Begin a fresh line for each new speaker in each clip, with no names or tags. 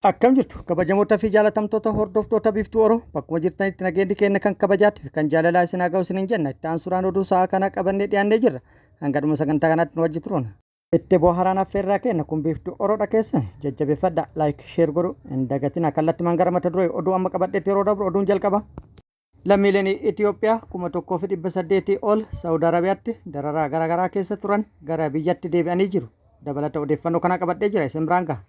Akkam jirtu kabajamoota fi jaalatamtoota hordoftoota Biiftuu Oro, bakkuma jirtanitti nageenyi keenya kan kabajaatti fi kan jaalalaa isin haa ga'u isiniin jenna. Itti aansuudhaan oduu sa'aa kana qabannee dhiyaannee jirra. Hanga dhuma sagantaa kanaatti nu wajji turuun itti bohaaraan affeerraa keenya kun Biiftuu Oroodha. Keessa jajjabeeffadha, like, share godhu hin dagatina. Kallattimaan gara mata duree oduu amma qabadheetti yeroo dabru, oduun jalqaba. Lammiileen Itoophiyaa 1800 ol Saawud Arabiyaatti dararaa garaagaraa keessa turan gara biyyatti deebi'anii jiru. Dabalata odeeffannoo kanaa qabadhee jira, isin biraan gaha.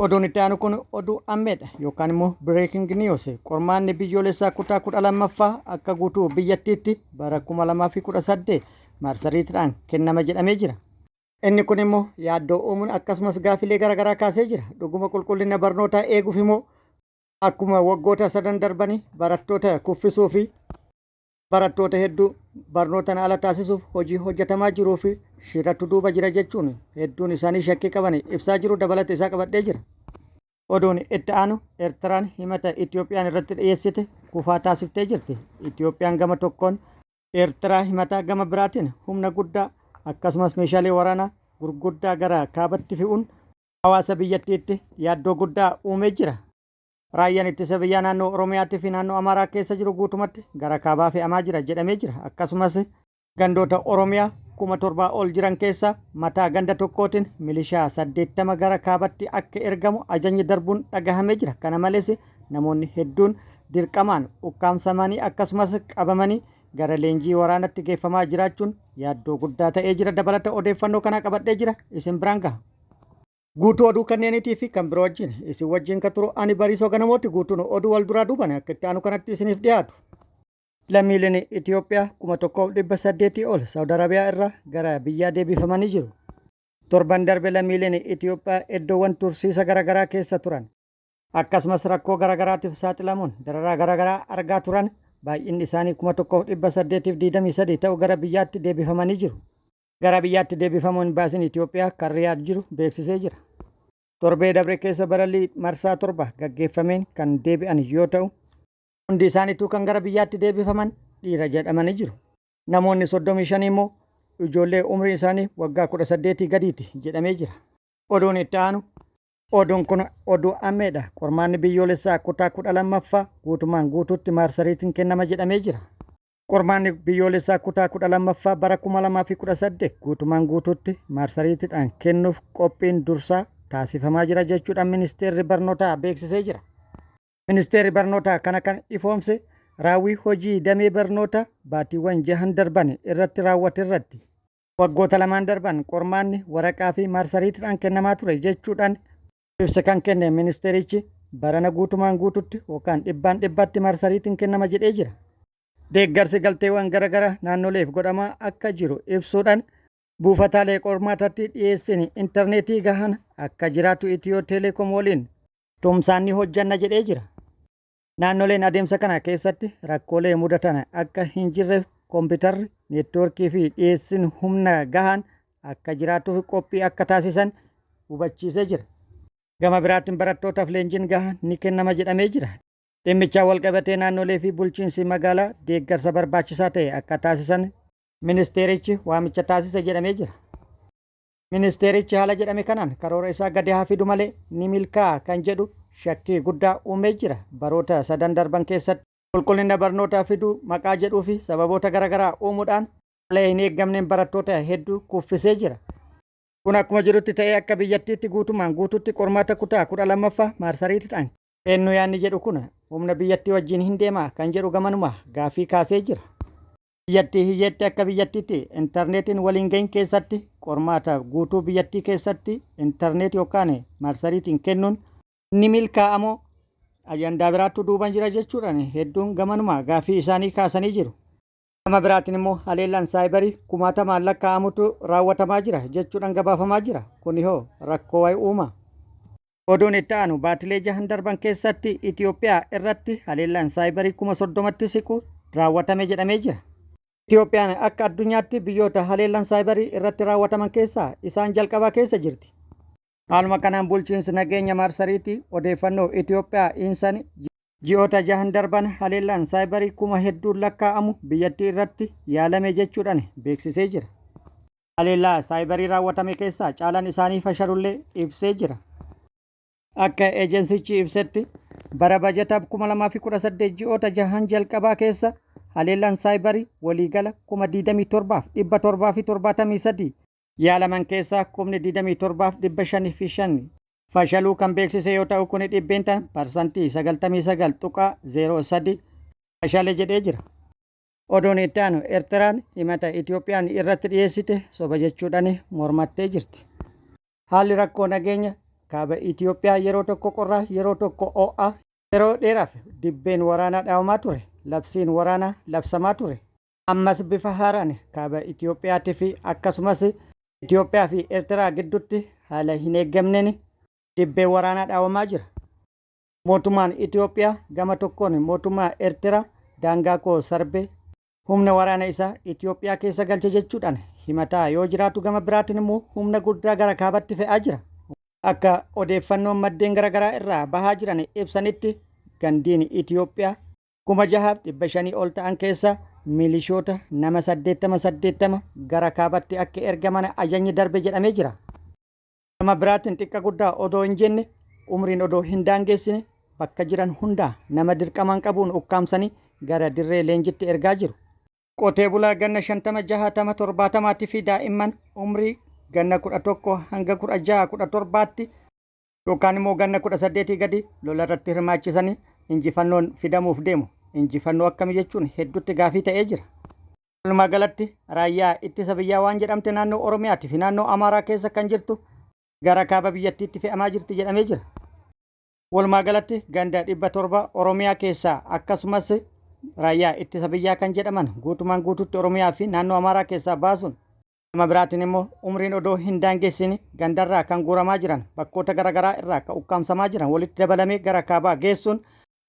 Oduun itti aanu kun oduu ammeedha yookaan immoo breaking news. Qormaanni biyyoolessaa kutaa 12ffaa akka guutuu biyyattiitti bara 2018 marsariitiidhaan kennama jedhamee jira. Inni kun immoo yaaddoo uumuun akkasumas gaafilee garaagaraa kaasee jira. Dhuguma qulqullina barnootaa eeguuf immoo akkuma waggoota sadan darbanii barattoota kuffisuu fi barattoota hedduu barnootaan ala taasisuuf hojii hojjetamaa jiruu fi shiratu duuba jira jechuun hedduun isaanii shakkii qaban ibsaa jiru? Dabalata isaa qabadhee jira. Oduun itti aanu, Eertiraan himata Itoophiyaan irratti dhiyeessite kufaa taasiftee jirti. Itoophiyaan gama tokkoon Eertiraa himataa, gama biraatiin humna guddaa akkasumas meeshaalee waraanaa gurguddaa gara kaabatti fe'uun hawaasa biyyattiitti yaaddoo guddaa uumee jira. Raayyaan ittisa biyyaa naannoo Oromiyaatii fi naannoo Amaaraa keessa jiru guutumatti gara kaabaa fe'amaa jira jedhamee jira. Akkasumas gandoota Oromiyaa 7000 ol jiran keessaa mataa ganda tokkootiin milishaa 80 gara kaabatti akka ergamu ajajni darbuun dhagahamee jira. Kana malees namoonni hedduun dirqamaan ukkaamsamanii akkasumas qabamanii gara leenjii waraanatti geeffamaa jiraachuun yaaddoo guddaa ta'ee jira. Dabalata odeeffannoo kanaa qabadhee jira, isin biraan gaha. Guutuu oduu kanneeniitii fi kan biroo wajjin isin wajjin kan turu ani Bariisoo Ganamooti. Guutuun oduu wal duraa duuban akka itti aanu kanatti isiniif dhiyaatu. Lammiileen Itoophiyaa 1800 ol Saawud Arabiyaa irraa gara biyyaa deebifamanii jiru. Torban darbe lammiileen Itoophiyaa iddoowwan tursiisa garaagaraa keessa turan, akkasumas rakkoo garaagaraatiif saaxilamuun dararaa garaagaraa argaa turan, baay'inni isaanii 1823 ta'u gara biyyaatti deebifamanii jiru. Gara biyyaatti deebifamuu imbaasiin Itoophiyaa kan Riyaad jiru beeksisee jira. Torbee dabre keessa balallii marsaa 7 gaggeeffameen kan deebi'an yoo ta'u, hundi isaaniituu kan gara biyyaatti deebifaman dhiira jedhamanii jiru. Namoonni 35 immoo ijoollee umriin isaanii waggaa 18 gadiiti jedhamee jira. Oduun itti aanu, oduun kun oduu ammeedha. Qormaanni biyyoolessaa kutaa 12ffaa guutumaan guutuutti maarsariitiin kennama jedhamee jira. Qormaanni biyyoolessaa kutaa 12ffaa bara 2018 guutumaan guutuutti maarsariitiidhaan kennuuf qophiin dursaa taasifamaa jira jechuudhaan ministeerri barnootaa beeksisee jira. Ministeerri barnootaa kana kan ifoomse raawwii hojii damee barnoota baatiiwwan jahan darban irratti raawwate irratti. Waggoota lamaan darban qormaanni waraqaa fi maarsariitiidhaan kennamaa ture jechuudhaan ibsa kan kenne ministeerichi, barana guutumaan guututti yookaan dhibbaan dhibbatti maarsariitiin kennama jedhee jira. Deeggarsi galteewwan garaagaraa naannoleef godhamaa akka jiru ibsuudhaan, buufataalee qormaatatti dhiyeessiin intarneetii gahan akka jiraatu Itiyoo Teleekoom waliin tumsaan ni hojjanna jedhee jira. Naannoleen adeemsa kana keessatti rakkoolee mudatan akka hin jirreef kompiitarri, neetwoorkii fi dhiyeessiin humna gahaan akka jiraatuuf qophii akka taasisan hubachiisee jira. Gama biraatiin barattootaaf leenjiin gahaan ni kennama jedhamee jira. Dhimmichaan walqabatee naannolee fi bulchiinsi magaalaa deeggarsa barbaachisaa ta'e akka taasisan ministeerichi waamicha taasise jedhamee jira. Ministeerichi haala jedhame kanaan karoora isaa gadi haa fidu malee ni milkaa'a kan jedhu shakkii guddaa uumee jira. Baroota sadan darban keessatti qulqullina barnootaa fiduu maqaa jedhuu fi sababoota garaagaraa uumuudhaan haala hin eeggamneen barattoota hedduu kuffisee jira. Kun akkuma jirutti ta'ee, akka biyyattiitti guutumaan guutuutti qormaata kutaa 12ffaa maarsariitiidhaan kennuu yaadni jedhu kun humna biyyattii wajjin hin deemaa kan jedhu gamanuma gaaffii kaasee jira. Biyyattii hiyyeetti akka biyyattiitti intarneetiin waliin gahin keessatti qormaata guutuu biyyattii keessatti intarneet yookaan marsariitiin kennuun ni milkaa'amoo ajandaa biraattu duuban jira jechuudhaan hedduun gamanuma gaaffii isaanii kaasanii jiru. Gama biraatiin immoo haleellaan saayibarii kumaatamaan lakkaa'amutu raawwatamaa jira jechuudhaan gabaafamaa jira. Kuni hoo rakkoo wayi uuma? Oduun itti aanu, baatilee jahan darban keessatti Itoophiyaa irratti haleellaan saayibarii 30,000tti siqu raawwatame jedhamee jira. Itoophiyaan akka addunyaatti biyyoota haleellaan saayibarii irratti raawwataman keessaa isaan jalqabaa keessa jirti. Haaluma kanaan bulchiinsi nageenya marsariitii odeeffannoo Itoophiyaa Insan ji'oota jahan darban haleellaan saayibarii kuma hedduun lakkaa'amu biyyattii irratti yaalame jechuudhaan beeksisee jira. Haleellaa saayibarii raawwatame keessaa caalaan isaanii fashalullee ibsee jira. Akka ejensichi ibsetti bara bajataa 2018 ji'oota jahan jalqabaa keessa haleellaan saayibarii waliigala 27,773 yaalaman keessaa 27,505 fashaluu kan beeksise yoo ta'u, kuni dhibbeentaan 99.03% fashale jedhee jira. Oduun itti aanu, Eertiraan himata Itoophiyaan irratti dhiyeessite soba jechuudhaan mormattee jirti. Haalli rakkoo nageenya kaaba Itoophiyaa yeroo tokko qorraa, yeroo tokko ho'aa, yeroo dheeraaf dibbeen waraanaa dhaabamaa ture, labsiin waraanaa labsamaa ture. Ammas bifa haaraan kaaba Itoophiyaatii fi akkasumas Itoophiyaa fi Eertiraa gidduutti haala hin eeggamneen dibbeen waraanaa dhaabamaa jira. Mootummaan Itoophiyaa gama tokkoon mootummaa Eertiraa daangaa koo sarbee humna waraana isaa Itoophiyaa keessa galche jechuudhaan himataa yoo jiraatu, gama biraatiin immoo humna guddaa gara kaabatti fe'aa jira. Akka odeeffannoon maddeen garaagaraa irraa bahaa jiran ibsanitti, gandiin Itoophiyaa 6,500 ol ta'an keessa milishoota nama 80 80 gara kaabatti akka ergaman ajajni darbe jedhamee jira. Gama biraatiin xiqqa guddaa odoo hin jenne, umriin odoo hin daangeessine, bakka jiran hundaa nama dirqamaan qabuun ukkaamsanii gara dirree leenjitti ergaa jiru. Qotee bulaa ganna 50, 60, 70 fi daa'imman umrii ganna 11 hanga 16, 17tti yookaan immoo ganna 18 gadi lola irratti hirmaachisanii injifannoon fidamuuf deemu. Injifannoo akkamii jechuun hedduutti gaafii ta'ee jira. Walumaa galatti raayyaa ittisa biyyaa waan jedhamte naannoo Oromiyaatii fi naannoo Amaaraa keessa kan jirtu gara kaaba biyyattiitti fe'amaa jirti jedhamee jira. Walumaa galatti ganda 700 Oromiyaa keessaa akkasumas raayyaa ittisa biyyaa kan jedhaman guutumaan guutuutti Oromiyaa fi naannoo Amaaraa keessaa baasuun, gama biraatiin immoo umriin odoo hin daangessin gandarraa kan guuramaa jiran, bakkoota garaagaraa irraa kan ukkaamsamaa jiran walitti dabalamee gara kaabaa geessuun,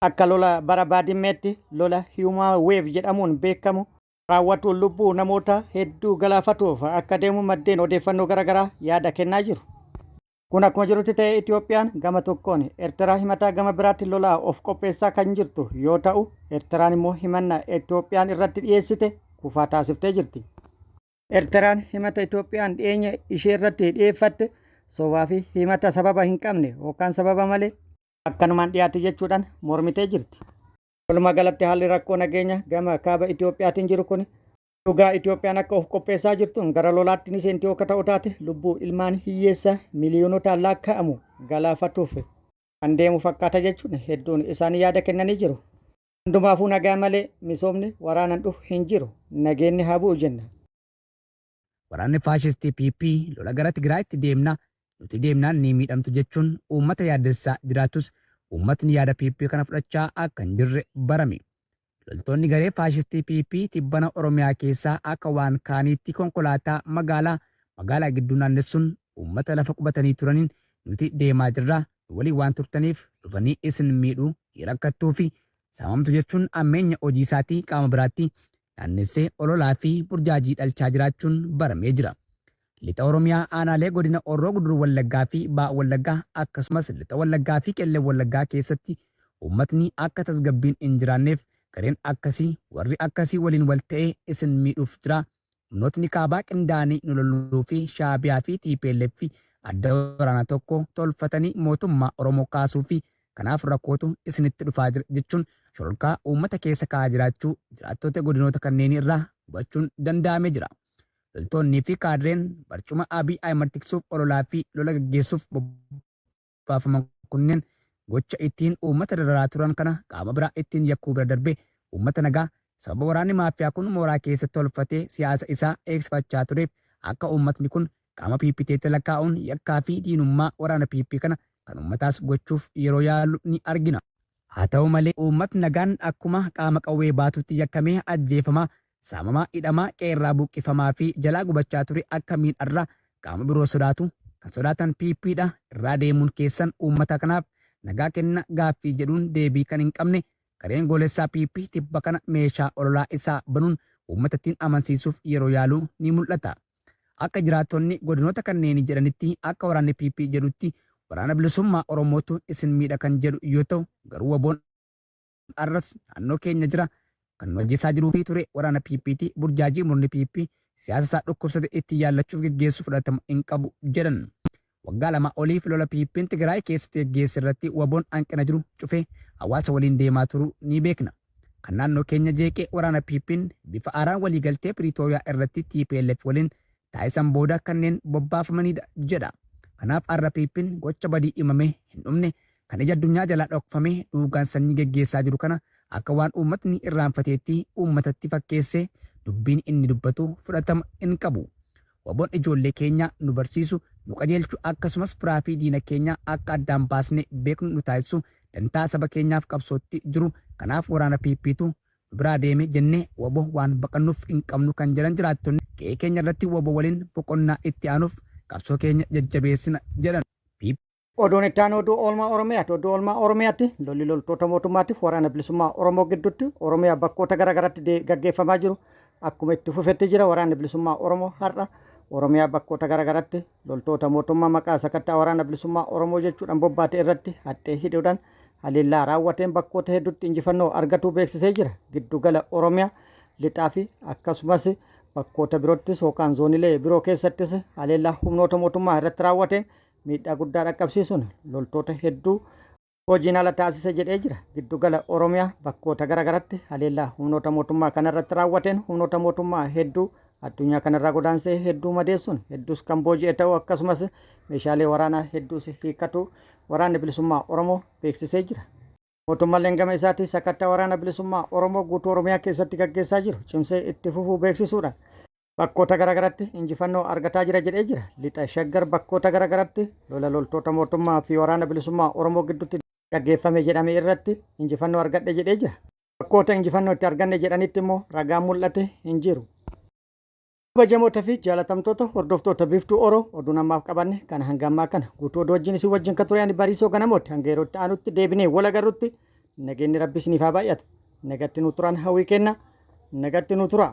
akka lola bara Baadimmeetti lola Human Wave jedhamuun beekamu raawwatuun lubbuu namoota hedduu galaafatuuf akka deemu maddeen odeeffannoo garaagaraa yaada kennaa jiru. Kun akkuma jirutti ta'ee, Itoophiyaan gama tokkoon Eertiraa himataa, gama biraatti lolaa of qopheessaa kan jirtu yoo ta'u, Eertiraan immoo himannaa Itoophiyaan irratti dhiyeessite kufaa taasiftee jirti. Eertiraan himata Itoophiyaan dhiyeenya ishee irratti dhiyeeffatte sobaa fi himata sababa hin qabne yookaan sababa malee akkanumaan dhiyaate jechuudhaan mormitee jirti. Walumaa galatti haalli rakkoo nageenya gama kaaba Itoophiyaatiin jiru kun dhugaa Itoophiyaan akka of qopheessaa jirtuun gara lolaatti ni seenti akka ta'u taate, lubbuu ilmaan hiyyeessa miiliyonotaan lakkaa'amu galaafatuuf kan deemu fakkaata jechuun hedduun isaanii yaada kennanii jiru. Hundumaafuu nagaa malee misoomni waraanaan dhufu hin jiru. Nageenyi haa bu'u jenna.
Waraanni faashistii PP lola gara Tigraayitti deemna, nuti deemnaan ni miidhamtu jechuun uummata yaaddessaa jiraatus, uummatni yaada PP kana fudhachaa akka hin jirre barame. Loltoonni garee faashistii PP tibbana Oromiyaa keessaa akka waan kaaniitti konkolaataa magaalaa magaalaa gidduu naannessuun uummata lafa qubatanii turaniin nuti deemaa jirra, nu waliin waan turtaniif dhufanii isin miidhuu, ni rakkattuu fi saamamtu jechuun ammeenya hojii isaatii qaama biraatti naannessee ololaa fi burjaajii dhalchaa jiraachuun baramee jira. Lixa Oromiyaa aanaalee godina Horroo Guduruu Wallaggaa fi Baha Wallaggaa, akkasumas Lixa Wallaggaa fi Qellem Wallaggaa keessatti uummatni akka tasgabbiin hin jiraanneef gareen akkasii, warri akkasii waliin wal ta'ee isin miidhuuf jira, humnootni kaabaa qindaa'anii nu loluu fi Shaabiyaa fi tplf adda waraanaa tokko tolfatanii mootummaa Oromoo kaasuu fi kanaaf rakkootu isinitti dhufaa jira jechuun shororkaa uummata keessa kaa'aa jiraachuu jiraattota godinoota kanneenii irraa hubachuun danda'amee jira. Loltoonnii fi kaadreen barcuma Abiy Ahimad tiksuuf ololaa fi lola gaggeessuuf bobbaafaman kunneen gocha ittiin uummata dararaa turan kana qaama biraa ittiin yakkuu bira darbee, uummata nagaa sababa waraanni maafiyaa kun mooraa keessa tolfatee siyaasa isaa eegsifachaa tureef akka uummatni kun qaama PP'tti lakkaa'uun yakkaa fi diinummaa waraana PP kana kan uummataas gochuuf yeroo yaalu ni argina. Haa ta'u malee uummatni nagaan akkuma qaama qawwee baatuutti yakkamee ajjeefamaa, saamamaa, hidhamaa, qe'eerraa buqqifamaa fi jalaa gubachaa ture akkamiin har'a qaama biroo sodaatu, kan sodaatan PP dha, irraa deemuun keessan uummata kanaaf nagaa kenna gaaffii jedhuun deebii kan hin qabne gareen goolessaa PP tibba kana meeshaa ololaa isaa banuun uummata ittiin amansiisuuf yeroo yaalu ni mul'ata. Akka jiraattonni godinoota kanneenii jedhanitti, akka waraanni PP jedhutti Waraana Bilisummaa Oromootu isin miidha kan jedhu yoo ta'u, garuu WBOn har'as naannoo keenya jira, kan nu ajjeesaa jiruu fi ture waraana PPti, burjaajii murni PP siyaasa isaa dhukkubsate ittiin yaallachuuf geggeessu fudhatama hin qabu jedhan. Waggaa lamaa oliif lola PPn Tigraay keessatti geggeesse irratti WBOn hanqina jiru cufee hawaasa waliin deemaa turuu ni beekna. Kan naannoo keenya jeeqe waraana PPn bifa haaraan waliigaltee Piriitooriyaa irratti tplf waliin taasisan booda kanneen bobbaafamanidha jedha. Kanaaf har'a PPn gocha badii himamee hin dhumne kan ija addunyaa jalaa dhokfamee duugaan sanyii geggeessaa jiru kana akka waan uummatni irraanfateetti uummatatti fakkeessee dubbiin inni dubbatu fudhatama hin qabu. Wbon ijoollee keenya nu barsiisu, nu qajeelchu akkasumas firaa fi diina keenya akka addaan baasnee beeknu nu taasisu dantaa saba keenyaaf qabsootti jiru. Kanaaf waraana PPtu nu biraa deeme jennee wbo waan baqannuuf hin qabnu kan jedhan jiraattonni, qe'ee keenya irratti wbo waliin boqonnaa itti aanuuf qabsoo keenya jajjabeessina jedhan.
Oduun itti aanu oduu oolmaa Oromiyaati. Oduu oolmaa Oromiyaatti lolli loltoota mootummaatiif waraana bilisummaa Oromoo gidduutti Oromiyaa bakkoota garaagaraatti gaggeeffamaa jiru akkuma itti fufetti jira. Waraanni bilisummaa Oromoo har'a Oromiyaa bakkoota garaagaraatti loltoota mootummaa maqaa sakattaa waraana bilisummaa Oromoo jechuudhaan bobbaate irratti haxxee hidhuudhaan haleellaa raawwateen bakkoota hedduutti injifannoo argatuu beeksisee jira. Giddugala Oromiyaa lixaa fi akkasumas bakkoota biroottis yookaan zoonilee biroo keessattis haleellaa humnoota mootummaa irratti raawwateen miidhaa guddaa dhaqqabsiisuun loltoota hedduu hojiin ala taasise jedhee jira. Giddugala Oromiyaa bakkoota garaagaratti haleellaa humnoota mootummaa kanarratti raawwateen humnoota mootummaa hedduu addunyaa kanarraa godaansee hedduu madeessuun hedduus kan booji'e ta'uu akkasumas meeshaalee waraanaa hedduus hiikkatu waraanni bilisummaa Oromoo beeksisee jira. Mootummalleen gama isaatiin sakattaa waraana bilisummaa Oromoo guutuu Oromiyaa keessatti gaggeessaa jiru cimsee itti fufuu beeksisuudha. Bakkoota garaagaratti injifannoo argataa jira jedhee jira. Lixa Shaggar bakkoota garaagaratti lola loltoota mootummaa fi waraana bilisummaa Oromoo gidduutti gaggeeffame jedhame irratti injifannoo argadhe jedhee jira. Bakkoota injifannoo itti arganne jedhanitti immoo ragaan mul'ate hin jiru. Kabajamoota fi jaalatamtoota hordoftoota Biiftuu Oro oduun ammaaf qabanne kana hanga ammaa kana guutuu oduu wajjin isin wajjin kan ture ani Bariisoo Ganamooti hanga yeroo itti aanutti deebinee wal agarrutti nageenyi Rabbi isiniif haa baay'atu. Nagatti nu turan hawwii kenna. Nagatti nu tura.